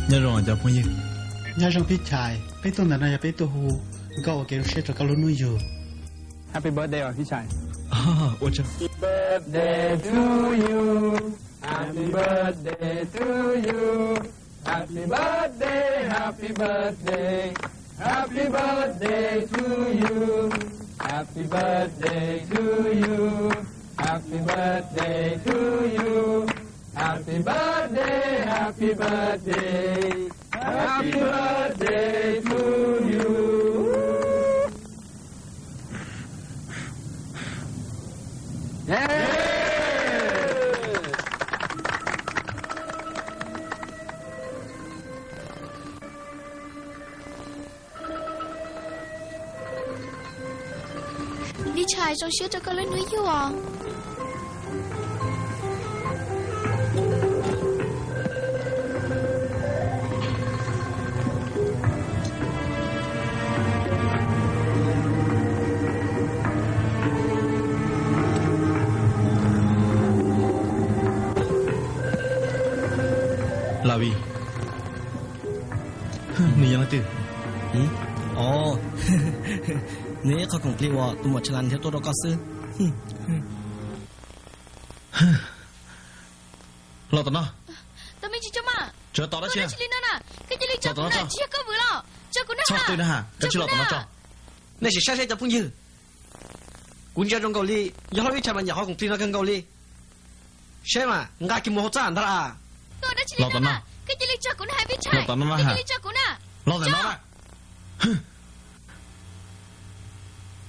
Nyob zoo cov phooj ywg. Nyob zoo Vij Chais, peb tuaj ntawm no yog peb tuaj hu nkauj ua kev zoo siab rau koj lub hnub yug. Happy birthday os Vij Chais. Ua tsaug. Happy birthday to you. Happy birthday to you. Happy birthday, happy birthday. Happy birthday to you. Happy birthday to you. Happy birthday to you. Happy birthday, happy birthday, happy birthday to you. Vij Chais, zoo siab rau koj lub hnub yug os. Lavi, nws yog leej twg? Os, nws ib qho khoom plig uas tus muam Tshas Las nrhiav tuaj rau koj xwb. Los tom no. Tsawv tos dab tsi? Los tom no tso. Txhob qw na has, koj tsis los tom no tso. Nej sim saib seb cov phooj ywg, kuv ntsia zoo nkaus li yog hlob Vij Chais mas nyiam qhov khoom plig no kawg nkaus li. Seb mas nqa kiag mus hauv txaj ntag lauj. Los tom no. Los tom no na has. Los tom no na.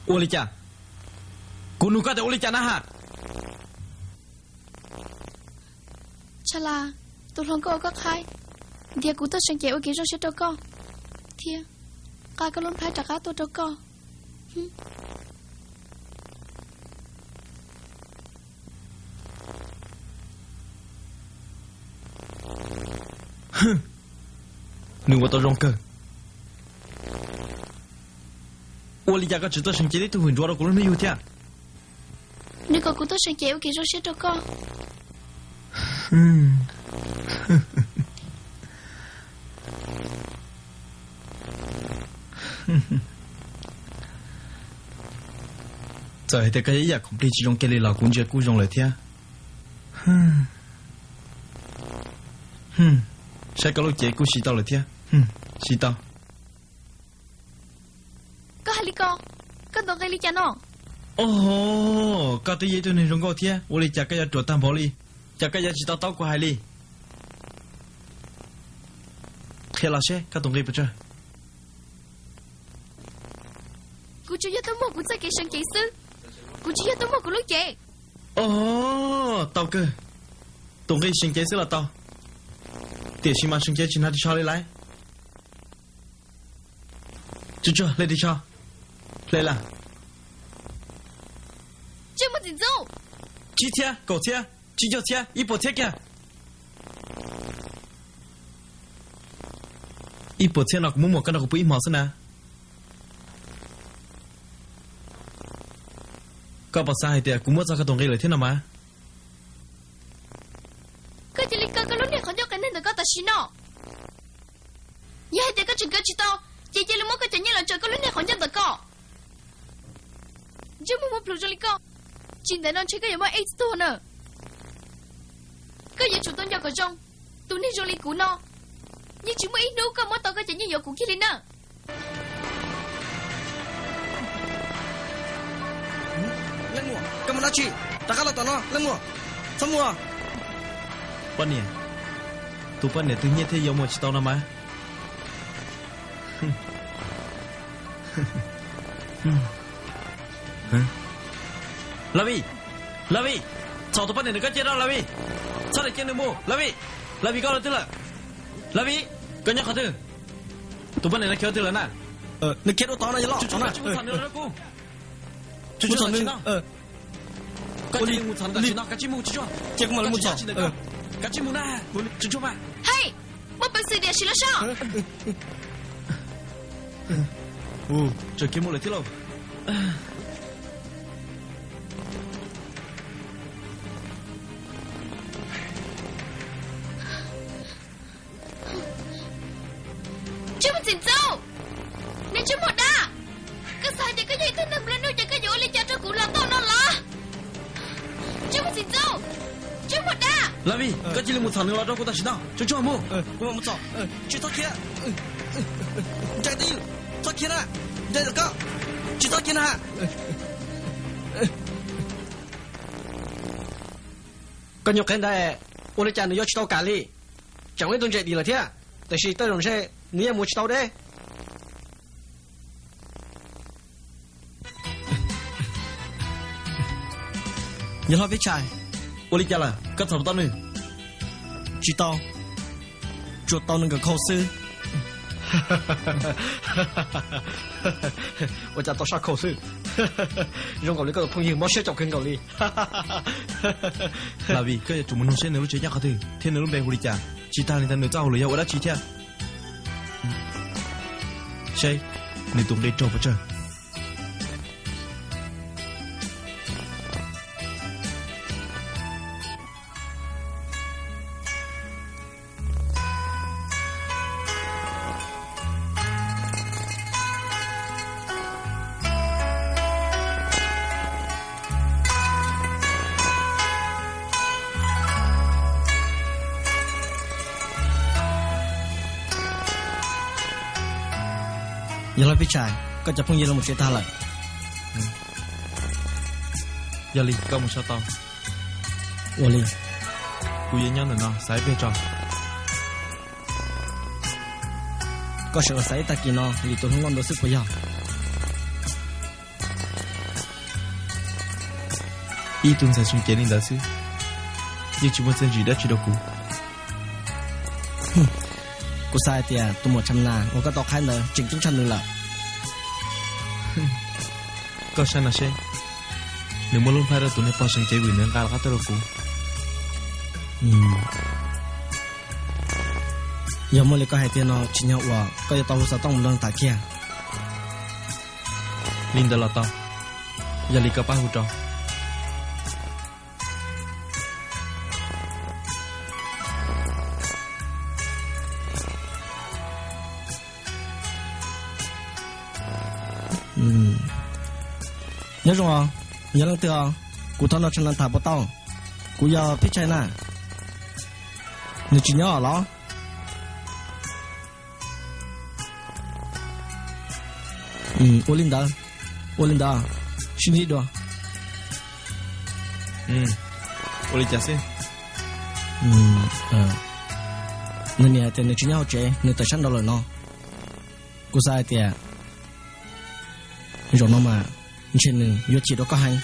Ua li cas? Kuv nug koj tias ua li cas na has? Tshas Las, tus hluas nkauj uas koj qhaib ntiav kuv tuaj seev cev ua kev zoo siab rau koj thiab nqa koj lub nplhaib rov qab tuaj rau koj. Nws ua tau zoo kawg. Ua li cas koj tsis tuaj seev cev tib tug hwm ntsuav rau kuv lub hnub yug thiab? Nws kom kuv tuaj seev cev ua kev zoo siab rau koj. Txawm hais tias koj yog ib yam khoom plig tsis zoo kiag li los kuv ntsia kuj zoo lawm thiab. Saib koj lub cev kuj siv tau lawm thiab. Siv tau. Koj hais li ko, koj ntaus nqi li cas no? Os, koj twb yog ib tug neeg zoo nkauj thiab, ua li cas koj yuav ruam tag npaum li? Cas koj yuav tsis to taub kuv hais li? Qhia los seb koj tus nqi puas tsawg? Kuv tsuas yog tuaj muag kuv txoj kev seev cev xwb, kuv tsis yog tuaj muag kuv lub cev. Os, tau kawg. Tus nqi seev cev xwb los tau, tiam sis mas seev cev tsis hnov ris tsho li lauj. Tsuag tsuag, hle ris tsho. Hle lawm. Tsib txhiab, kaum txhiab, tsib caug txhiab, ib puas txhiab kiag. Ib puas txhiab no kuv muab muag koj nrog kuv pw ib hmo xwb na. Koj puas xav hais tias kuv muab txog koj tus nqi lawm thiab no mas? Koj cia li kaw koj lub niag qhov ncauj qias neeg ntawm koj tam sim no. Yog hais tias koj tseem kaw tsis tau, ces cia li muab koj cov nyiaj los tso koj lub niag qhov ncauj ntawm koj. Ntsej muag muaj plhus zoo li koj, tsis ntev no ntshe koj yuav muaj aids tuag na. Koj yuav tsum tau nco kom zoo, tus neeg zoo li kuv no, yeej tsis muaj ib hnub koj muab tau koj cov nyiaj yuav kuv kiag li na. Leej muam, koj mus dab tsi? Rov qab los tom no, leej muam. Txhob mus. Poj niam, tus poj niam twg nyiaj thiaj yuav mus tsis tau no mas. Lavi, Lavi, txhom tus poj niam ntawm koj cia rau Lavi. Txhob cia nws mus Lavi. Lavi, koj los twg lawm? Lavi, koj nyob qhov twg? Tus poj niam no khiav twg lawm na? Nws khiav rau tod no, yog los tod na. Mus txhom nws. Koj cia li mus txhom nws tam sim no, kav tsij mus, tsis tsuag. Cia kuv mam li mus txhom. Kav tsij mus na. Tsis tsuag mas. Hei, muaj peev xwm tiam sis los so. Tseem khiav mus lawm thiab lauj. Ntsej muag txim ntxub, niag ntsej muag dab, koj xav hais tias koj yog ib tug neeg nplua nuj ces koj yuav ua li cas rau kuv los tau no los? Ntsej muag txim ntxub, ntsej muag dab. Lavim, koj cia li mus txhom nws los rau kuv tam sim no, tsuag tsuag mus. Tsis txhob khiav, ncaim twj ywm, txhob khiav na, ncaim koj, tsis txhob khiav na. Koj nyuam qhuav ntawd, ua li cas nws yuav tsis tau kam li? Tseem ua ib tug ntse dim lawm thiab, tiam sis tej zaum ntshe nws yeej mus tsis tau deb. Yawg hlob Pib Tshais, ua li cas lawm, koj txhom puas tau nws? Tsis tau, tsuas tau nws nkawm khau xwb. Ua cas tau sab khau xwb? Zoo nkaus li koj tus phooj ywg mob siab tshaj kawg nkaus li. Lavim, koj yuav tsum mus nug seb nws lub tsev nyob qhov twg thiab nws lub npe hu li cas, tsis tas li ntawd nws txoj hauj lwm yog ua dab tsi thiab. Seb nws tus nqi raug puas tsawg. Yawg hlob Pib Tshais, koj cov phooj ywg los mus tsev tag lawm. Yog li koj mus so tau. Ua li. Kuv yuav nyob ntawm no xav ib pliag tso. Koj sawv los xav ib tag kis no vim tus hluas nkauj ntawd xwb puas yog? Ib tug ntxhais xyoo cev li ntawd xwb, yeej tsis muaj txiaj ntsig dab tsi rau kuv. Kuv xav hais tias tus muam Tsam Nas uas koj tau qhaib ntawd tseem ceeb tshaj nws lawm. Koj saib no seb, nws muab lub nplhaib rau tus niag pog seev cev vwm ntawd nqa rov qab tuaj rau kuv. Yog muaj li koj hais tiag no tsim nyog uas koj yuav tau hu xov tooj mus nrog nws tham kiag. Li ntawd los tau, yog li koj pab hu rau. Nyob zoo os, yog leej twg os? Kuv thov nrog Tsam Nas tham puas tau? Kuv yog Phib Tshais na. Nws tsis nyob los? Ua li ntawd, ua li ntawd, sib ntsib dua. Ua li cas xwb? Nws niam hais tias nws tsis nyob hauv tsev, nws tawm sab nraud lawm no. Kuv xav hais tias zaum no mas ntshe nws yuav chim rau koj heev.